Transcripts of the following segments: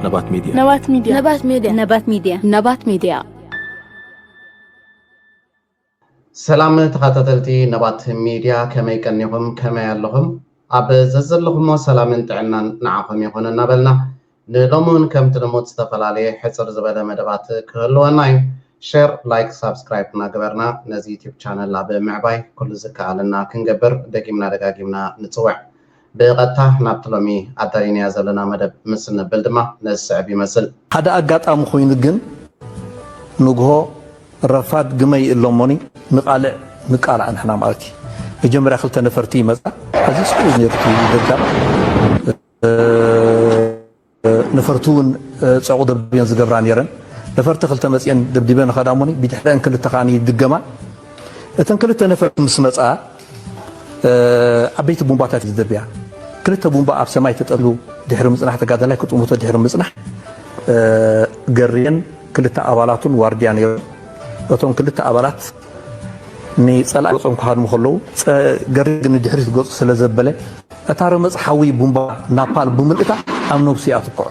ነባት ሚድያ። ነባት ሚድያ። ነባት ሚድያ። ነባት ሚድያ። ነባት ሚድያ። ሰላም ተኸታተልቲ ነባት ሚድያ፣ ከመይ ቀኒኹም፣ ከመይ ኣለኹም? ኣብ ዘዘለኹሞ ሰላምን ጥዕናን ንዓኹም ይኹን እናበልና፣ ንሎሚ እውን ከምቲ ልሙድ ዝተፈላለየ ሕፅር ዝበለ መደባት ክህልወና እዩ። ሸር፣ ላይክ፣ ሳብስክራይብ እናገበርና ነዚ ዩቲዩብ ቻነል ኣብ ምዕባይ ኩሉ ዝከኣለና ክንገብር ደጊምና ደጋጊምና ንፅውዕ። ብቐጥታ ናብቲ ሎሚ ኣዳሊናያ ዘለና መደብ ምስ ነብል ድማ ነዚ ስዕብ ይመስል። ሓደ ኣጋጣሚ ኮይኑ ግን ንግሆ ረፋድ ግመ ይእለሞኒ ንቃልዕ ንቃላዕ ንሕና ማለት እዩ። መጀመርያ ክልተ ነፈርቲ ይመጻ። ኣዝዩ ጽቡቕ ነርቱ ደብዳብ ነፈርቲ እውን ጸቑ ደብድብዮን ዝገብራ ነይረን። ነፈርቲ ክልተ መጽየን ደብዲበን ኸዳሞኒ ብድሕሪአን ክልተ ከኣ ይድገማ። እተን ክልተ ነፈርቲ ምስ መጻ ዓበይቲ ቡምባታት ዝደብያ ክልተ ቡምባ ኣብ ሰማይ ተጠሉ ድሕሪ ምጽናሕ ተጋዳላይ ክጥምቶ ድሕሪ ምጽናሕ ገርየን ክልተ ኣባላቱን ዋርድያ ነይሩ። እቶም ክልተ ኣባላት ንጸላኢ ገጾም ክሃድሙ ከለዉ ገርየ ግን ንድሕሪት ገጹ ስለ ዘበለ እታ ረመጽ ሓዊ ቡምባ ናፓል ብምልእታ ኣብ ነብሱ እያ ትኩዖ።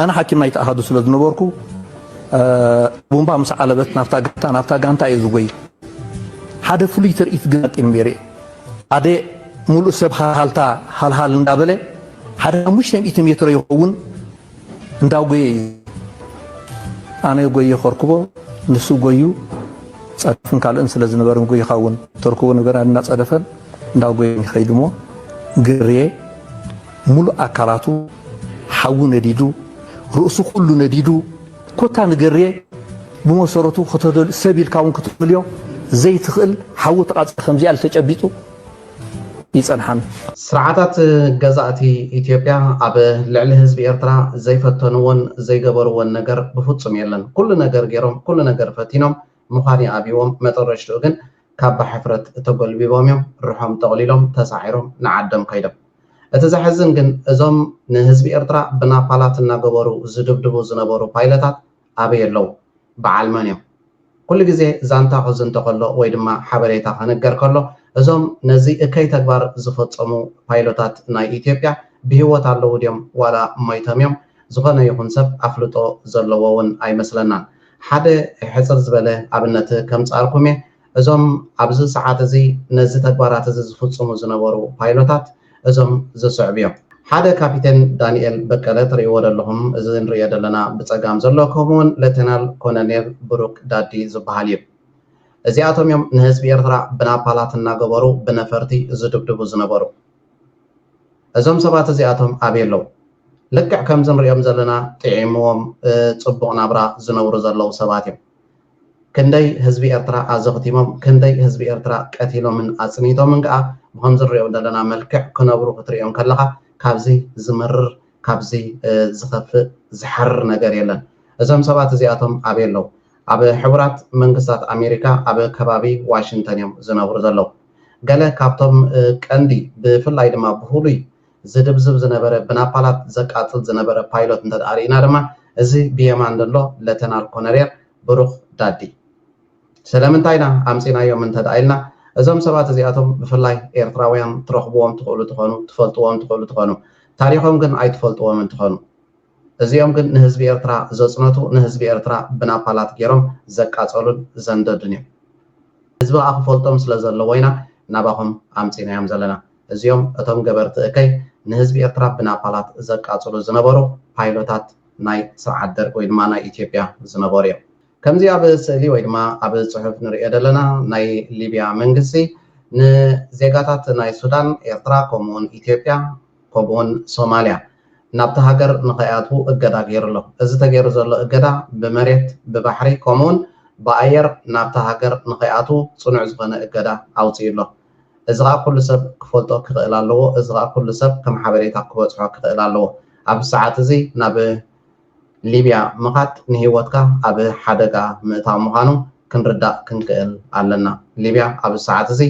ኣነ ሓኪም ናይቲ ኣሃዱ ስለ ዝነበርኩ ቡምባ ምስ ዓለበት ናብታ ጋንታ ናብታ ጋንታ እየ ዝጎይ። ሓደ ፍሉይ ትርኢት ግን ኣቂም ነይረ። ሓደ ሙሉእ ሰብ ሃልሃልታ ሃልሃል እንዳበለ ሓደ ሓሙሽተ ሚእቲ ሜትሮ ይኸውን እንዳጎየ እዩ። ኣነ ጎየ ከርክቦ፣ ንሱ ጎዩ ጸደፍን ካልእን ስለ ዝነበርን ጎይኻ እውን ተርክቦ ነገር እናጸደፈን እንዳጎየ ይኸይድሞ ግርየ ሙሉእ ኣካላቱ ሓዊ ነዲዱ ርእሱ ኩሉ ነዲዱ ኮታ ንገርየ ብመሰረቱ ከተደል ሰብ ኢልካ እውን ክትፈልዮ ዘይትኽእል ሓዊ ተቓጽለ ከምዚኣ ተጨቢጡ ይጸንሓን። ስርዓታት ገዛእቲ ኢትዮጵያ ኣብ ልዕሊ ህዝቢ ኤርትራ ዘይፈተንዎን ዘይገበርዎን ነገር ብፍጹም የለን። ኩሉ ነገር ገይሮም፣ ኩሉ ነገር ፈቲኖም፣ ምዃን ይኣብይዎም። መጠረሽትኡ ግን ካባ ሕፍረት ተጎልቢቦም እዮም። ርሖም ጠቕሊሎም ተሳዒሮም ንዓዶም ከይዶም። እቲ ዘሕዝን ግን እዞም ንህዝቢ ኤርትራ ብናፓላት እናገበሩ ዝድብድቡ ዝነበሩ ፓይለታት ኣበይ ኣለዉ? በዓል መን እዮም? ኩሉ ግዜ ዛንታ ክዝንቶ ከሎ ወይ ድማ ሓበሬታ ክንገር ከሎ እዞም ነዚ እከይ ተግባር ዝፈጸሙ ፓይሎታት ናይ ኢትዮጵያ ብህይወት ኣለዉ ድዮም ዋላ ሞይቶም እዮም? ዝኾነ ይኹን ሰብ ኣፍልጦ ዘለዎ እውን ኣይመስለናን። ሓደ ሕጽር ዝበለ ኣብነት ከምጽኣልኩም እየ። እዞም ኣብዚ ሰዓት እዚ ነዚ ተግባራት እዚ ዝፍጽሙ ዝነበሩ ፓይሎታት እዞም ዝስዕቡ እዮም። ሓደ ካፒቴን ዳንኤል በቀለ ትርእይዎ ዘለኹም፣ እዚ ንርእዮ ዘለና ብጸጋም ዘሎ፣ ከምኡውን ሌተናል ኮሎኔል ብሩክ ዳዲ ዝበሃል እዩ። እዚኣቶም እዮም ንህዝቢ ኤርትራ ብናፓላት እናገበሩ ብነፈርቲ ዝድብድቡ ዝነበሩ። እዞም ሰባት እዚኣቶም ኣበይ ኣለዉ? ልክዕ ከምዚ ንሪኦም ዘለና ጥዒምዎም ጽቡቕ ናብራ ዝነብሩ ዘለዉ ሰባት እዮም። ክንደይ ህዝቢ ኤርትራ ኣዘኽቲሞም፣ ክንደይ ህዝቢ ኤርትራ ቀቲሎምን ኣጽኒቶምን ከኣ ብኸምዚ ንሪኦ ዘለና መልክዕ ክነብሩ ክትሪኦም ከለኻ ካብዚ ዝመርር ካብዚ ዝኸፍእ ዝሓርር ነገር የለን። እዞም ሰባት እዚኣቶም ኣበይ ኣለዉ? ኣብ ሕቡራት መንግስታት ኣሜሪካ ኣብ ከባቢ ዋሽንግተን እዮም ዝነብሩ ዘለዉ። ገለ ካብቶም ቀንዲ ብፍላይ ድማ ብፍሉይ ዝድብዝብ ዝነበረ ብናፓላት ዘቃጽል ዝነበረ ፓይሎት እንተ ደኣ ርኢና ድማ እዚ ብየማን ዘሎ ሌተናል ኮነሬር ብሩኽ ዳዲ። ስለምንታይ ኢና ኣምጺናዮም እንተ ደኣ ኢልና እዞም ሰባት እዚኣቶም ብፍላይ ኤርትራውያን ትረኽብዎም ትኽእሉ ትኾኑ፣ ትፈልጥዎም ትኽእሉ ትኾኑ፣ ታሪኾም ግን ኣይትፈልጥዎም እንትኾኑ እዚኦም ግን ንህዝቢ ኤርትራ ዘጽነቱ ንህዝቢ ኤርትራ ብናፓላት ገይሮም ዘቃጸሉን ዘንደዱን እዮም። ህዝቢ ከኣ ክፈልጦም ስለ ዘለዎ ኢና ናባኹም ኣምጺናዮም ዘለና። እዚኦም እቶም ገበርቲ እከይ ንህዝቢ ኤርትራ ብናፓላት ዘቃጽሉ ዝነበሩ ፓይሎታት ናይ ስርዓት ደርግ ወይ ድማ ናይ ኢትዮጵያ ዝነበሩ እዮም። ከምዚ ኣብ ስእሊ ወይ ድማ ኣብ ጽሑፍ ንሪኦ ዘለና ናይ ሊብያ መንግስቲ ንዜጋታት ናይ ሱዳን፣ ኤርትራ ከምኡውን ኢትዮጵያ ከምኡውን ሶማልያ ናብቲ ሃገር ንኸይኣትዉ እገዳ ገይሩ ኣሎ። እዚ ተገይሩ ዘሎ እገዳ ብመሬት ብባሕሪ ከምኡውን ብኣየር ናብቲ ሃገር ንኸይኣትዉ ጽኑዕ ዝኾነ እገዳ ኣውፂኡ ኣሎ። እዚ ከዓ ኩሉ ሰብ ክፈልጦ ክኽእል ኣለዎ። እዚ ከዓ ኩሉ ሰብ ከም ሓበሬታ ክበፅሖ ክኽእል ኣለዎ። ኣብዚ ሰዓት እዚ ናብ ሊብያ ምኻድ ንህይወትካ ኣብ ሓደጋ ምእታው ምዃኑ ክንርዳእ ክንክእል ኣለና። ሊብያ ኣብዚ ሰዓት እዚ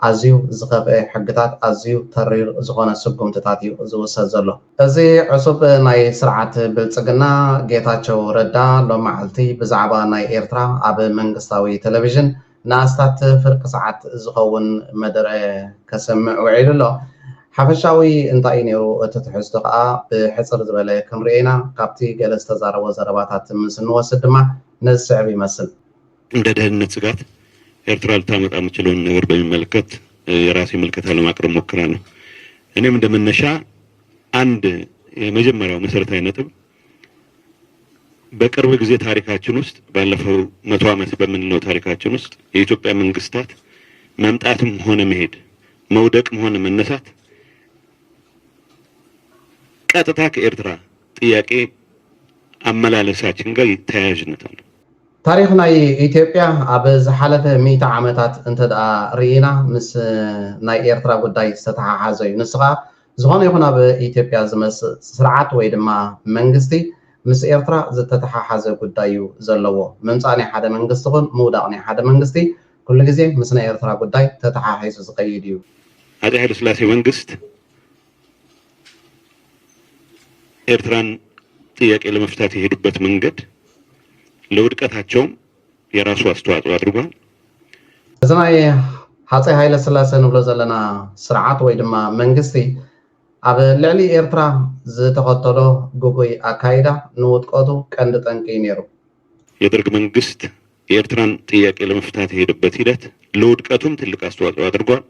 ኣዝዩ ዝኸፍአ ሕግታት፣ ኣዝዩ ተሪር ዝኾነ ስጉምትታት እዩ ዝውሰድ ዘሎ። እዚ ዕሱብ ናይ ስርዓት ብልጽግና ጌታቸው ረዳ ሎማዓልቲ ብዛዕባ ናይ ኤርትራ ኣብ መንግስታዊ ቴሌቪዥን ንኣስታት ፍርቂ ሰዓት ዝኸውን መደረ ከሰምዕ ውዒሉ ኣሎ። ሓፈሻዊ እንታይ እዩ ነይሩ እቲ ትሕዝቶ ከዓ ብሕፅር ዝበለ ክንሪኦ ኢና። ካብቲ ገለ ዝተዛረቦ ዘረባታት ምስ እንወስድ ድማ ነዚ ስዕብ ይመስል። እንደ ደህንነት ስጋት ኤርትራ ልታመጣ የምችለውን ነገር በሚመለከት የራሴ ምልከታ ለማቅረብ ሞክራለሁ። እኔም እንደ መነሻ አንድ የመጀመሪያው መሰረታዊ ነጥብ በቅርብ ጊዜ ታሪካችን ውስጥ ባለፈው መቶ ዓመት በምንለው ታሪካችን ውስጥ የኢትዮጵያ መንግስታት መምጣትም ሆነ መሄድ መውደቅም ሆነ መነሳት ቀጥታ ከኤርትራ ጥያቄ አመላለሳችን ጋር ተያያዥነት አለው። ታሪክ ናይ ኢትዮጵያ ኣብ ዝሓለፈ ሚእቲ ዓመታት እንተ ደኣ ርኢና ምስ ናይ ኤርትራ ጉዳይ ዝተተሓሓዘ እዩ። ንሱ ከዓ ዝኾነ ይኹን ኣብ ኢትዮጵያ ዝመጽእ ስርዓት ወይ ድማ መንግስቲ ምስ ኤርትራ ዝተተሓሓዘ ጉዳይ እዩ ዘለዎ። ምምጻእ ናይ ሓደ መንግስቲ ይኹን ምውዳቕ ናይ ሓደ መንግስቲ ኩሉ ግዜ ምስ ናይ ኤርትራ ጉዳይ ተተሓሒዙ ዝኸይድ እዩ። አጼ ኃይለስላሴ መንግስት ኤርትራን ጥያቄ ለመፍታት የሄዱበት መንገድ ለውድቀታቸውም የራሱ አስተዋጽኦ አድርጓል። እዚ ናይ ሃፀይ ሃይለ ስላሴ ንብሎ ዘለና ስርዓት ወይ ድማ መንግስቲ ኣብ ልዕሊ ኤርትራ ዝተኸተሎ ግጉይ ኣካይዳ ንውድቀቱ ቀንዲ ጠንቂ እዩ ነይሩ። የደርግ መንግስት የኤርትራን ጥያቄ ለመፍታት የሄደበት ሂደት ለውድቀቱም ትልቅ አስተዋጽኦ አድርጓል።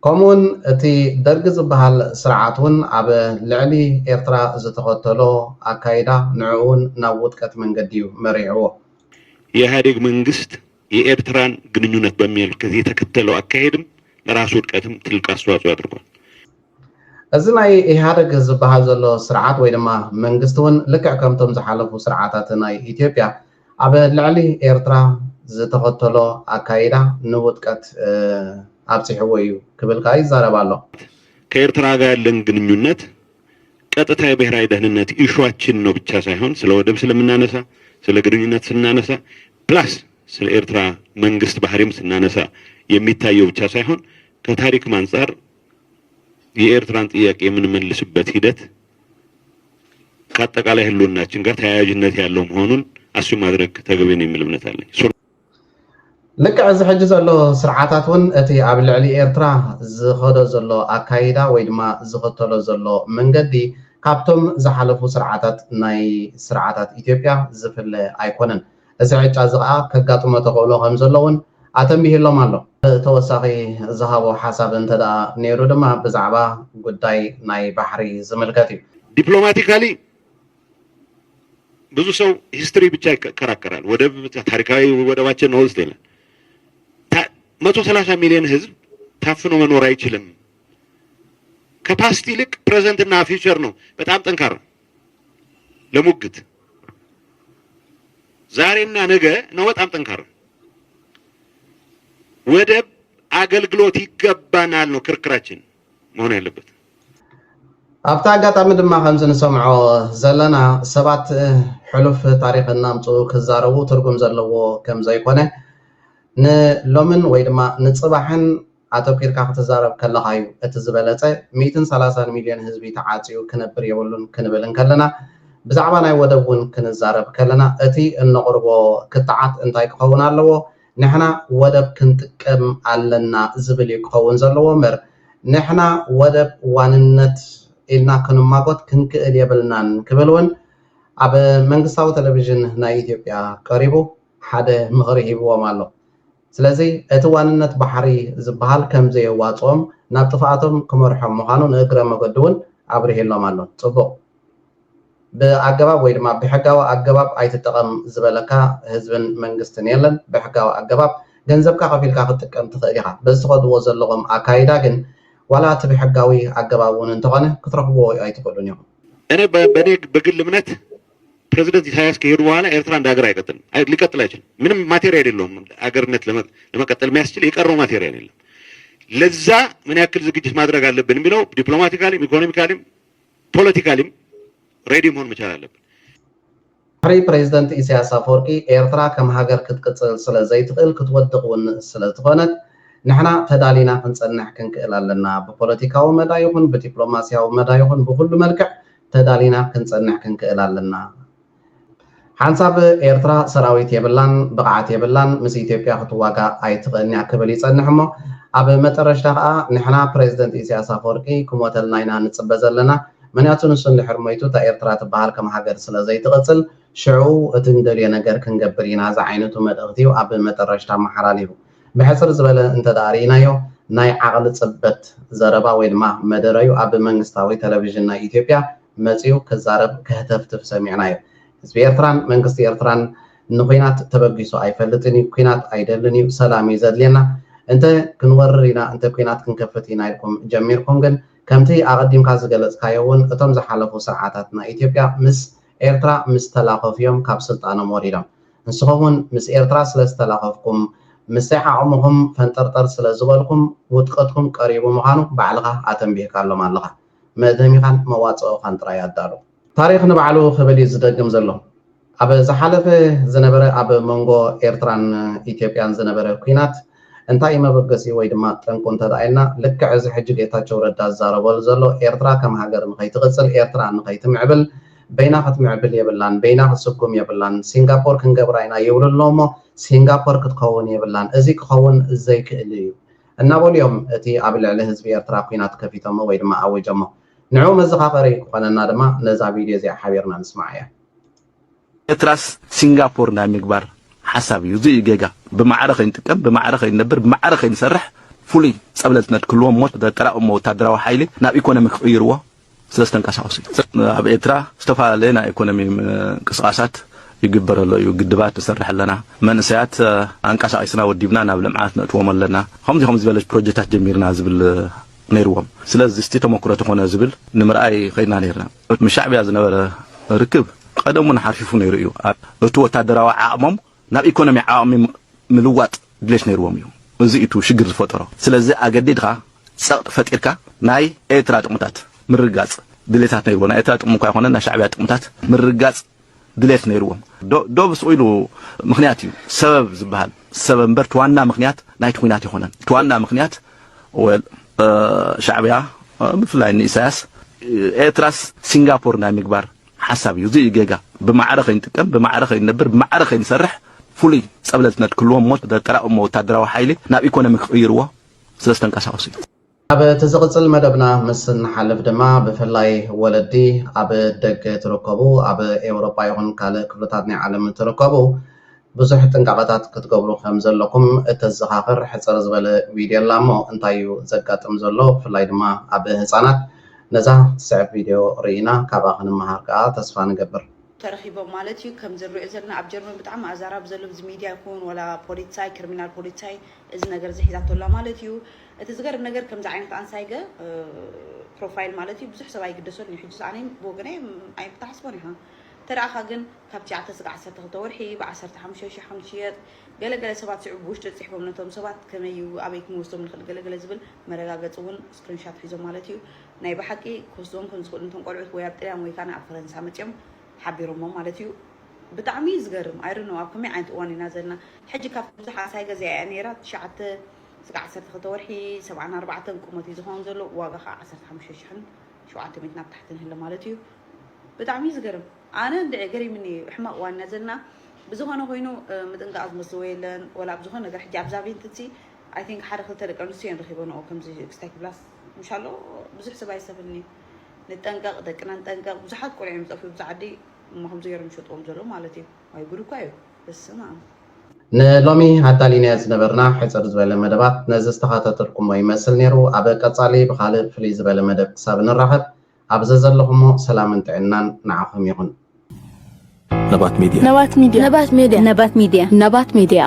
ከምኡውን እቲ ደርግ ዝበሃል ስርዓት እውን ኣብ ልዕሊ ኤርትራ ዝተኸተሎ ኣካይዳ ንዕኡ እውን ናብ ውድቀት መንገዲ እዩ መሪሕዎ። የኢህአዴግ መንግስት የኤርትራን ግንኙነት በሚመለከት የተከተለው አካሄድም ለራሱ ውድቀትም ትልቅ አስተዋጽኦ አድርጓል። እዚ ናይ ኢህአደግ ዝበሃል ዘሎ ስርዓት ወይ ድማ መንግስቲ እውን ልክዕ ከምቶም ዝሓለፉ ስርዓታት ናይ ኢትዮጵያ ኣብ ልዕሊ ኤርትራ ዝተኸተሎ ኣካይዳ ንውድቀት ኣብፂሕዎ እዩ ክብል ከዓ ይዛረብ ኣሎ። ከኤርትራ ጋር ያለን ግንኙነት ቀጥታ የብሔራዊ ደህንነት ኢሹዋችን ነው ብቻ ሳይሆን ስለ ወደብ ስለምናነሳ ስለ ግንኙነት ስናነሳ ፕላስ ስለ ኤርትራ መንግስት ባህሪም ስናነሳ የሚታየው ብቻ ሳይሆን ከታሪክም አንጻር የኤርትራን ጥያቄ የምንመልስበት ሂደት ከአጠቃላይ ህልውናችን ጋር ተያያዥነት ያለው መሆኑን አሱ ማድረግ ተገቢ ነው የሚል እምነት አለኝ። ልክዕ እዚ ሕጂ ዘሎ ስርዓታት እውን እቲ ኣብ ልዕሊ ኤርትራ ዝኸዶ ዘሎ ኣካይዳ ወይ ድማ ዝኸተሎ ዘሎ መንገዲ ካብቶም ዝሓለፉ ስርዓታት ናይ ስርዓታት ኢትዮጵያ ዝፍለ ኣይኮነን። እዚ ዕጫ እዚ ከዓ ከጋጥሞ ተኽእሎ ከም ዘሎ እውን ኣተንቢህሎም ኣሎ። ተወሳኺ ዝሃቦ ሓሳብ እንተ ደኣ ነይሩ ድማ ብዛዕባ ጉዳይ ናይ ባሕሪ ዝምልከት እዩ። ዲፕሎማቲካሊ ብዙ ሰው ሂስትሪ ብቻ ይከራከራል። ወደብ ታሪካዊ ወደባችን ነው ይላል። መቶ ሰላሳ ሚሊዮን ህዝብ ታፍኖ መኖር አይችልም። ከፓስቲ ይልቅ ፕሬዘንት እና ፊውቸር ነው በጣም ጠንካራ ለሙግት። ዛሬና ነገ ነው በጣም ጠንካራ። ወደብ አገልግሎት ይገባናል ነው ክርክራችን መሆን ያለበት። ኣብቲ ኣጋጣሚ ድማ ከምዚ ንሰምዖ ዘለና ሰባት ሕሉፍ ታሪክ እናምፅኡ ክዛረቡ ትርጉም ዘለዎ ከም ዘይኮነ ንሎምን ወይ ድማ ንፅባሕን ኣተኪርካ ክትዛረብ ከለካ እዩ እቲ ዝበለፀ። ሚእትን ሰላሳን ሚልዮን ህዝቢ ተዓፅዩ ክነብር የብሉን ክንብል እንከለና ብዛዕባ ናይ ወደብ እውን ክንዛረብ ከለና እቲ እነቕርቦ ክትዓት እንታይ ክኸውን ኣለዎ? ንሕና ወደብ ክንጥቀም ኣለና ዝብል እዩ ክኸውን ዘለዎ እምበር ንሕና ወደብ ዋንነት ኢልና ክንማጎት ክንክእል የብልናን ክብል እውን ኣብ መንግስታዊ ቴሌቪዥን ናይ ኢትዮጵያ ቀሪቡ ሓደ ምኽሪ ሂብዎም ኣሎ። ስለዚ እቲ ዋንነት ባሕሪ ዝበሃል ከም ዘየዋፅኦም ናብ ጥፍኣቶም ክመርሖም ምዃኑ ንእግረ መገዲ እውን ኣብሪሂሎም ኣሎ። ፅቡቕ ብኣገባብ ወይ ድማ ብሕጋዊ ኣገባብ ኣይትጠቐም ዝበለካ ህዝብን መንግስትን የለን። ብሕጋዊ ኣገባብ ገንዘብካ ከፊልካ ክትጥቀም ትኽእል ኢኻ። በዚ ትኸድዎ ዘለኹም ኣካይዳ ግን ዋላ እቲ ብሕጋዊ ኣገባብ እውን እንተኾነ ክትረኽብዎ ኣይትኽእሉን ኢኹም። እኔ በእኔ በግል እምነት ፕሬዚደንት ኢሳያስ ከሄዱ በኋላ ኤርትራ እንደ ሀገር አይቀጥልም፣ ሊቀጥል አይችልም። ምንም ማቴሪያል የለውም ሀገርነት ለመቀጠል የሚያስችል የቀረው ማቴሪያል የለም። ለዛ ምን ያክል ዝግጅት ማድረግ አለብን የሚለው ዲፕሎማቲካሊም ኢኮኖሚካሊም ፖለቲካሊም ሬዲ መሆን መቻል አለብን። ድሕሪ ፕሬዚደንት ኢሳያስ ኣፈወርቂ ኤርትራ ከም ሃገር ክትቅፅል ስለ ዘይትኽእል ክትወድቕ እውን ስለ ዝኾነት ንሕና ተዳሊና ክንፀንሕ ክንክእል ኣለና። ብፖለቲካዊ መዳ ይኹን ብዲፕሎማሲያዊ መዳ ይኹን ብኩሉ መልክዕ ተዳሊና ክንፀንሕ ክንክእል ኣለና። ሓንሳብ ኤርትራ ሰራዊት የብላን፣ ብቕዓት የብላን፣ ምስ ኢትዮጵያ ክትዋጋእ ኣይትኽእልን እያ ክብል ይጸንሕ እሞ ኣብ መጠረሽታ ከዓ ንሕና ፕሬዝደንት ኢሳያስ ኣፈወርቂ ክሞተልና ኢና ንፅበ ዘለና። ምክንያቱ ንሱ እንድሕር ሞይቱ እታ ኤርትራ ትበሃል ከም ሃገር ስለ ዘይትቕፅል ሽዑ እቲ ንደልዮ ነገር ክንገብር ኢና ዝዓይነቱ መልእኽቲ እዩ ኣብ መጠረሽታ መሓላሊፉ። ብሕፅር ዝበለ እንተ ደኣ ርኢናዮ ናይ ዓቕሊ ፅበት ዘረባ ወይ ድማ መደረዩ ኣብ መንግስታዊ ቴሌቪዥን ናይ ኢትዮጵያ መፂኡ ክዛረብ ከህተፍትፍ ሰሚዕናዮ። ህዝቢ ኤርትራን መንግስቲ ኤርትራን ንኩናት ተበጊሱ ኣይፈልጥን እዩ። ኩናት ኣይደልን እዩ። ሰላም እዩ ዘድልየና። እንተ ክንወርር ኢና፣ እንተ ኩናት ክንከፍት ኢና ኢልኩም ጀሚርኩም ግን ከምቲ ኣቐዲምካ ዝገለጽካዮ እውን እቶም ዝሓለፉ ስርዓታት ናይ ኢትዮጵያ ምስ ኤርትራ ምስ ተላኸፉ እዮም ካብ ስልጣኖም ወሪዶም። ንስኹም እውን ምስ ኤርትራ ስለ ዝተላኸፍኩም ምስ ዓቕምኹም ፈንጠርጠር ስለ ዝበልኩም ውድቀትኩም ቀሪቡ ምዃኑ ባዕልኻ ኣተንቢህካሎም ኣለኻ። መእተሚኻን መዋጽኦኻን ጥራይ ኣዳሉ። ታሪኽ ንባዕሉ ክብል እዩ ዝደግም ዘሎ። ኣብ ዝሓለፈ ዝነበረ ኣብ መንጎ ኤርትራን ኢትዮጵያን ዝነበረ ኲናት እንታይ መበገሲ ወይ ድማ ጠንቁ እንተደኣ ኢልና ልክዕ እዚ ሕጂ ጌታቸው ረዳ ዝዛረበሉ ዘሎ ኤርትራ ከም ሃገር ንኸይትቕጽል ኤርትራ ንኸይትምዕብል በይና ክትምዕብል የብላን፣ በይና ክትስጉም የብላን፣ ሲንጋፖር ክንገብራ ኢና ይብሉ ኣለዉ እሞ ሲንጋፖር ክትኸውን የብላን፣ እዚ ክኸውን ዘይክእል እዩ እናበሉ እዮም እቲ ኣብ ልዕሊ ህዝቢ ኤርትራ ኲናት ከፊቶሞ ወይ ድማ ኣዊጆሞ። ንዕኡ መዘኻኸሪ ክኾነና ድማ ነዛ ቪድዮ እዚኣ ሓቢርና ንስማዓያ። ኤርትራስ ሲንጋፖር ናይ ምግባር ሓሳብ እዩ። እዚ እዩ ጌጋ። ብማዕረ ከይንጥቀም፣ ብማዕረ ከይንነብር፣ ብማዕረ ከይንሰርሕ ፍሉይ ጸብለልትነት ክህልዎም እሞ ተጠራቕሞ ወታደራዊ ሓይሊ ናብ ኢኮኖሚ ክቕይርዎ ስለ ዝተንቀሳቐሱ እዩ። ኣብ ኤርትራ ዝተፈላለየ ናይ ኢኮኖሚ ምንቅስቓሳት ይግበር ኣሎ እዩ። ግድባት ንሰርሕ ኣለና። መንእሰያት ኣንቀሳቒስና ወዲብና ናብ ልምዓት ነእትዎም ኣለና። ከምዚ ከምዚ ዝበለ ፕሮጀክታት ጀሚርና ዝብል ነይርዎም። ስለዚ እስቲ ተመክሮ ተኾነ ዝብል ንምርኣይ ከይድና ነይርና። ምስ ሻዕብያ ዝነበረ ርክብ ቀደም እውን ሓርፊፉ ነይሩ እዩ። እቲ ወታደራዊ ዓቕሞም ናብ ኢኮኖሚ ዓቕሚ ምልዋጥ ድሌት ነይርዎም እዩ። እዚ እዩ ሽግር ዝፈጠሮ። ስለዚ ኣገዲድካ ጸቕጢ ፈጢርካ ናይ ኤርትራ ጥቕምታት ምርጋጽ ድሌታት ነይርዎ። ናይ ኤርትራ ጥቕሚ እኳ ይኾነ ናይ ሻዕብያ ጥቕምታት ምርጋጽ ድሌት ነይርዎም። ዶ- ዶብ ስቕ ኢሉ ምኽንያት እዩ ሰበብ ዝበሃል ሰበብ እምበር እቲ ዋና ምኽንያት ናይቲ ኲናት ኣይኮነን። እቲ ዋና ምኽንያት ወል ሻዕብያ ብፍላይ ንኢሳያስ ኤርትራስ ሲንጋፖር ናይ ምግባር ሓሳብ እዩ። እዚ እዩ ጌጋ። ብማዕረ ከይንጥቀም፣ ብማዕረ ከይንነብር፣ ብማዕረ ከይንሰርሕ ፍሉይ ጸብለልትነት ክህልዎም እሞ ተጠራቕሞ ወታደራዊ ሓይሊ ናብ ኢኮኖሚ ክቕይርዎ ስለ ዝተንቀሳቐሱ እዩ። ኣብ እቲ ዝቕጽል መደብና ምስ እንሓልፍ ድማ ብፍላይ ወለዲ ኣብ ደገ ትርከቡ ኣብ ኤውሮጳ ይኹን ካልእ ክፍልታት ናይ ዓለም ትርከቡ ብዙሕ ጥንቃቐታት ክትገብሩ ከም ዘለኩም እተዘኻኽር ሕጽር ዝበለ ቪድዮ ኣላ እሞ እንታይ እዩ ዘጋጥም ዘሎ ብፍላይ ድማ ኣብ ህጻናት ነዛ ትስዕብ ቪድዮ ርኢና ካብኣ ክንመሃር ከኣ ተስፋ ንገብር። ተረኺቦም ማለት እዩ። ከም ዝሪኦ ዘለና ኣብ ጀርመን ብጣዕሚ ኣዛራቢ ዘሎ ብዚ ሚድያ ይኹን ወላ ፖሊሳይ ክሪሚናል ፖሊሳይ እዚ ነገር እዚ ሒዛቶ ኣላ ማለት እዩ። እቲ ዝገርም ነገር ከምዚ ዓይነት ኣንሳይገ ፕሮፋይል ማለት እዩ ብዙሕ ሰብ ኣይግደሰሉን እዩ። ሕጂ ኣነ ብወገነይ ኣይምተሓስቦን ኢኻ ተረኣኻ ግን ካብ ትሽዓተ ስጋዕ ዓሰርተ ክልተ ወርሒ ብዓሰርተ ሓሙሽተ ሺሕ ከም ዝሽየጥ ገለ ገለ ሰባት ስዑ ብውሽጢ ፅሒፎም ነቶም ሰባት ከመይ እዩ ኣበይ ክንወስዶም ንኽእል ገለ ገለ ዝብል መረጋገፂ እውን ስክሪንሻት ሒዞም ማለት እዩ። ናይ ብሓቂ ክወስድዎም ከም ዝኽእሉ ነቶም ቆልዑት ወይ ኣብ ጥልያን ወይ ከዓ ኣብ ፈረንሳ መፅኦም ሓቢሮሞ ማለት እዩ። ብጣዕሚ እዩ ዝገርም። I don't know ኣብ ከመይ ዓይነት እዋን ኢና ዘለና ሕጂ። ካብቲ ብዙሕ ኣሳይ ገዚኣ እያ ነይራ ትሽዓተ ስጋዕ ዓሰርተ ክልተ ወርሒ ሰብዓን ኣርባዕተን ቁመት እዩ ዝኸውን ዘሎ። ዋጋ ከዓ ዓሰርተ ሓሙሽተ ሽሕን ሸውዓተ ሚእትን ኣብ ታሕቲ ንህለ ማለት እዩ። ብጣዕሚ እዩ ዝገርም። ኣነ እንድዒ ገሪምኒ እዩ። ሕማቕ እዋን ኢና ዘለና። ብዝኾነ ኮይኑ ምጥንቃቕ ዝመስልዎ የለን። ወላ ኣብ ዝኾነ ነገር ሕጂ ኣብዛ ቬንትሲ I think ሓደ ክልተ ደቂ ኣንስትዮ እየን ረኺበንኦ ከምዚ ክስታይ ክብላስ ምሻሎ ብዙሕ ሰብ ኣይሰብልኒ። ንጠንቀቕ፣ ደቅና ንጠንቀቕ። ብዙሓት ቆልዑ እዮም ዝጠፍኡ ኣብዚ ዓዲ እሞ ከምዚ ገይሮም ይሸጥዎም ዘለዉ ማለት እዩ። ዋይ ጉድ እኳ እዩ። በስመ ኣብ። ንሎሚ ኣዳሊናዮ ዝነበርና ሕጽር ዝበለ መደባት ነዚ ዝተኸታተልኩሞ ይመስል ነይሩ። ኣብ ቀጻሊ ብኻልእ ፍልይ ዝበለ መደብ ክሳብ ንራኸብ ኣብ ዘዘለኹሞ ሰላምን ጥዕናን ንዓኹም ይኹን። ነባት ሚድያ ነባት ሚድያ ነባት ሚድያ ነባት ሚድያ ነባት ሚድያ